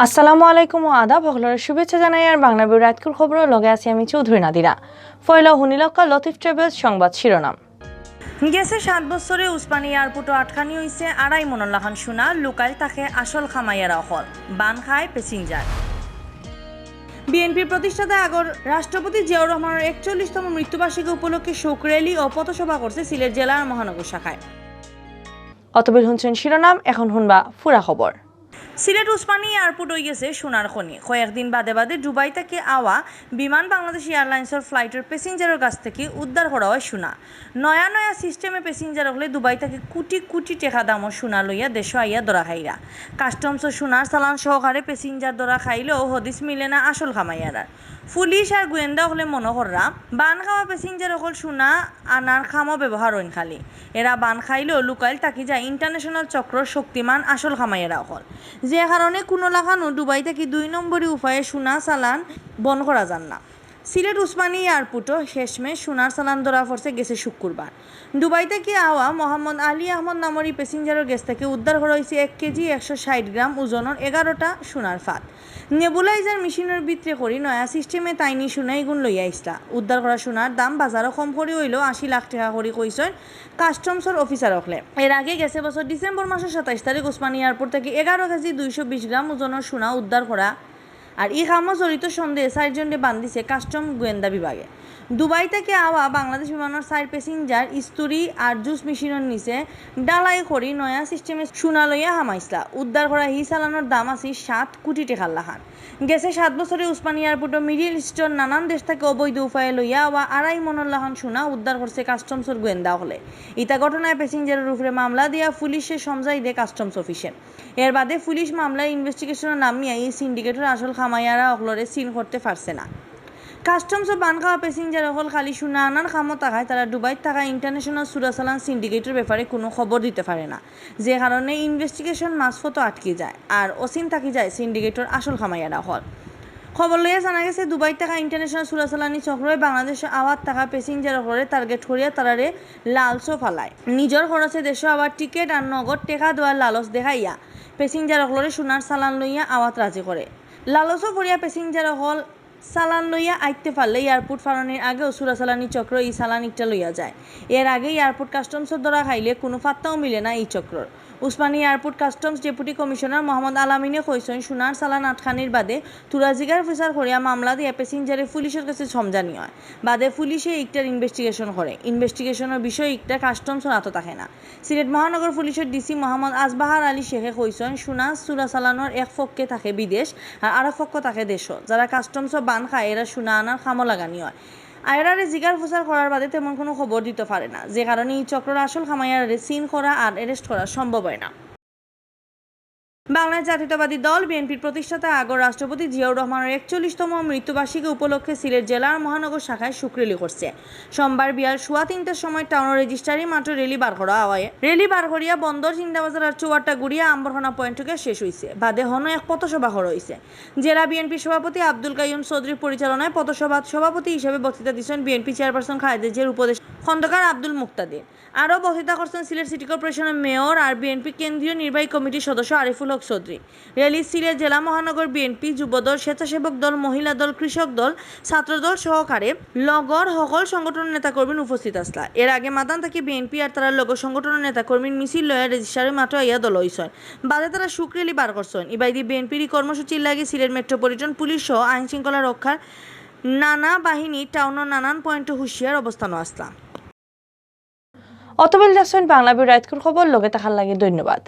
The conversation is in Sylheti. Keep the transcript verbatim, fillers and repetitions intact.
আসসালামু আলাইকুম ও আদাব, হকলরে শুভেচ্ছা জানাইয়ার বাংলা বিউ রাইতকুর খবরর লগে আছি আমি চৌধুরী নাদিরা। পয়লা হুনিলক্কা লতিফ ট্রাভেলস সংবাদ শিরোনাম। গেছে সাত বছরে উসমানী এয়ারপোর্টো আটকানি অইছে আড়াই মনর লাখান সোনা, লুকাইল থাকে আসল খামাইয়ারা অকল, বান খায় প্যাসেঞ্জার। বিএনপির প্রতিষ্ঠাতা আগর রাষ্ট্রপতি জিয়াউর রহমানর একচল্লিশতম মৃত্যুবার্ষিকী উপলক্ষে শোক র‍্যালি ও পথসভা করছে সিলেট জেলা আর মহানগর শাখায়। অতবিল হুনছেন শিরোনাম, এখন হুনবা পুরা খবর। সিলেট উসমানী এয়ারপোর্ট অইগেছে সোনার খনি। কয়েকদিন বাদে বাদে দুবাই থাকি আওয়া বিমান বাংলাদেশ এয়ারলাইন্সর ফ্লাইটর প্যাসেঞ্জারর গেছ থাকি উদ্ধার করা অয় সোনা। নয়া নয়া সিস্টেমে প্যাসেঞ্জার অকলে দুবাই থাকি কুটি কুটি টেকা দামর সোনা লইয়া দেশো আইয়া ধরা খাইরা। কাস্টমসো সোনার চালান সহকারে প্যাসেঞ্জার ধরা খাইলেও হদিস মিলে না আসল খামাইয়ারার। পুলিশ আর গোয়েন্দা অকলে মনো কররা বান খাওয়া প্যাসেঞ্জার অকল সোনা আনার খামো ব্যবহার অইন খালি। এরা বান খাইলেও লুকাইল থাকি যায় ইন্টারন্যাশনাল চক্রর শক্তিমান আসল খামাইয়ারা অকল। যে কারণে কুনু লাখানউ দুবাই থাকি দুই নম্বরি উপায়ে সোনা চালান বন্ধ করা যার না। সিলেট উসমানী এয়ারপোর্টো শেষমেশ সোনার চালান ধরা পড়ছে গেছে শুক্রবার। দুবাই থাকি আওয়া মোহাম্মদ আলী আহমদ নামর ই প্যাসেঞ্জারর গেছ থাকি উদ্ধার করা অইছে এক কেজি একশো ষাইট গ্রাম ওজনর এগারোটা সোনার ফাত। নেবুলাইজার মেশিনর ভিতরে করি নয়া সিস্টেমে তাইন ই সোনা ইগুন লইয়া আইছলা। উদ্ধার করা সোনার দাম বাজারো কম করি অইলেও আশি লাখ টেকা করি কইছইন কাস্টমসর অফিসার অকলে। এর আগে গেছে বছর ডিসেম্বর মাসর সাতাইশ তারিখ উসমানী এয়ারপোর্ট থাকি এগারো কেজি দুইশো বিশ গ্রাম ওজনর সোনা উদ্ধার করা আর ই কামো জড়িত সন্দেহে চাইরজনরে বান্ধিছে কাস্টম গোয়েন্দা বিভাগে। দুবাই থাকি আওয়া বাংলাদেশ বিমানর চাইর প্যাসেঞ্জার ইস্তুরি আর জুস মেশিনর নিচে ডালাই করি নয়া সিস্টেমে সোনা লইয়া হামাইছলা। উদ্ধার করা হি চালানর দাম আছে সাত কোটি টেকার লাখান। গেছে সাত বছরে উসমানী এয়ারপোর্টো মিডল ইস্টর নানান দেশ থাকি অবৈধ উপায়ে লইয়া আওয়া আড়াই মনর লাখান সোনা উদ্ধার করছে কাস্টমসর গোয়েন্দা অকলে। ইতা ঘটনায় প্যাসেঞ্জারর উপরে মামলা দিয়া পুলিশে সমঝাই দে কাস্টমস অফিসে। এর বাদে পুলিশ মামলার ইনভেস্টিগেশনো নামিয়া ই সিন্ডিকেটর আসল খামাইয়ারা অকলরে চিন করতে পারছে না। কাস্টমসো বান খাওয়া প্যাসেঞ্জার অকল খালি সোনা আনার খামো থাকায় তারা দুবাইত থাকা ইন্টারন্যাশনাল চুরা চালান সিন্ডিকেটর ব্যাপারে কুনু খবর দিতে পারে না, যে কারণে ইনভেস্টিগেশন মাঝপথো আটকি যায় আর অচিন থাকি যায় সিন্ডিকেটর আসল খামাইয়ারা অকল। খবর লইয়া জানা গেছে দুবাইত থাকা ইন্টারন্যাশনাল চুরা চালানি চক্রয় বাংলাদেশো আওয়াত থাকা প্যাসেঞ্জার অকলরে টার্গেট করিয়া তারারে লালচো ফালায়। নিজর খরচে দেশো আবার টিকেট আর নগদ টেকা দেওয়ার লালচ দেখাইয়া প্যাসেঞ্জার অকলরে সোনার চালান লইয়া আওয়াত রাজি করে। লালচো পড়িয়া প্যাসেঞ্জার অকল চালান লইয়া আইতে পারলে এয়ারপোর্ট ফারনির আগেও চুরা চালানি চক্র ই চালান ইকটা লইয়া যায়। এর আগে এয়ারপোর্ট কাস্টমসর ধরা খাইলে কুনু পাত্তাও মিলে না ই চক্রর। Usmani airport customs deputy commissioner Mohammad আলামিনে কইছইন, সোনার চালান আটকানির বাদে থুড়া জিগার ফিচার করিয়া মামলা দিয়া প্যাসেঞ্জারে পুলিশর গেছে সমঝানি অয়। বাদে পুলিশে ইকটার ইনভেস্টিগেশন করে। ইনভেস্টিগেশনর বিষয় ইকটা কাস্টমসর আতো থাকে না। সিলেট মহানগর পুলিশর ডিসি মোহাম্মদ আজবাহার আলী শেখে কইছইন, সোনা চুরা চালানর এক পক্ষে থাকে বিদেশ আর আরক পক্ষ থাকে দেশো। যারা কাস্টমসো বান খায় এরা সোনা আনার খামো লাগানি অয়। আর এরারে জিগার ফিচার করার বাদে তেমন কুনু খবর দিতো পারে না, যে কারণে ই চক্রর আসল খামাইয়ারে চিন করা আর অ্যারেস্ট করা সম্ভব অয় না। বাংলাদেশ জাতীয়তাবাদী দল বিএনপির প্রতিষ্ঠাতা আগর রাষ্ট্রপতি জিয়াউর রহমানর একচল্লিশতম মৃত্যুবার্ষিকী উপলক্ষে সিলেট জেলা আর মহানগর শাখায় শোক র‍্যালি করছে। সোমবার বিয়াল সোয়া তিনটার সময় টাউনর রেজিস্ট্রারি মাঠো র‍্যালি বার করা অয়। র‍্যালি বার করিয়া বন্দর, জিন্দাবাজার আর চৌহাট্টা ঘুরিয়া আম্বরখানা পয়েন্টে গিয়া শেষ অইছে। বাদে হনো এক পথসভা করা অইছে। জেলা বিএনপির সভাপতি আব্দুল কাইয়ুম চৌধুরীর পরিচালনায় পথসভাত সভাপতি হিসাবে বক্তৃতা দিছইন বিএনপি চেয়ারপারসন খালেদা জিয়ার উপদেষ্টা খন্দকার আব্দুল মুক্তাদির। আরও বক্তৃতা করছইন সিলেট সিটি কর্পোরেশনর মেয়র আর বিএনপি কেন্দ্রীয় নির্বাহী কমিটির সদস্য আরিফুল হক চৌধুরী। র‍্যালিত সিলেট জেলা মহানগর বিএনপি, যুবদল, স্বেচ্ছাসেবক দল, মহিলা দল, কৃষক দল, ছাত্রদল সহকারে লগর হকল সংগঠনর নেতাকর্মী উপস্থিত আছলা। এর আগে মাদান থাকি বিএনপি আর তারার লগর সংগঠনর নেতাকর্মীর মিছিল লইয়া রেজিস্ট্রারি মাঠো আইয়া জড়ো অইছইন। বাদে তারা শোক র‍্যালি বার করছইন। ইবায়দি বিএনপির ই কর্মসূচির লাগি সিলেট মেট্রোপলিটন পুলিশ সহ আইন শৃঙ্খলা রক্ষার নানা বাহিনী টাউনর নানান পয়েন্টে হুঁশিয়ার অবস্থানো আছলা। অতবিল দেখছইন বাংলা বিউ রাইতকুর খবর, লগে থাকার লাগি ধন্যবাদ।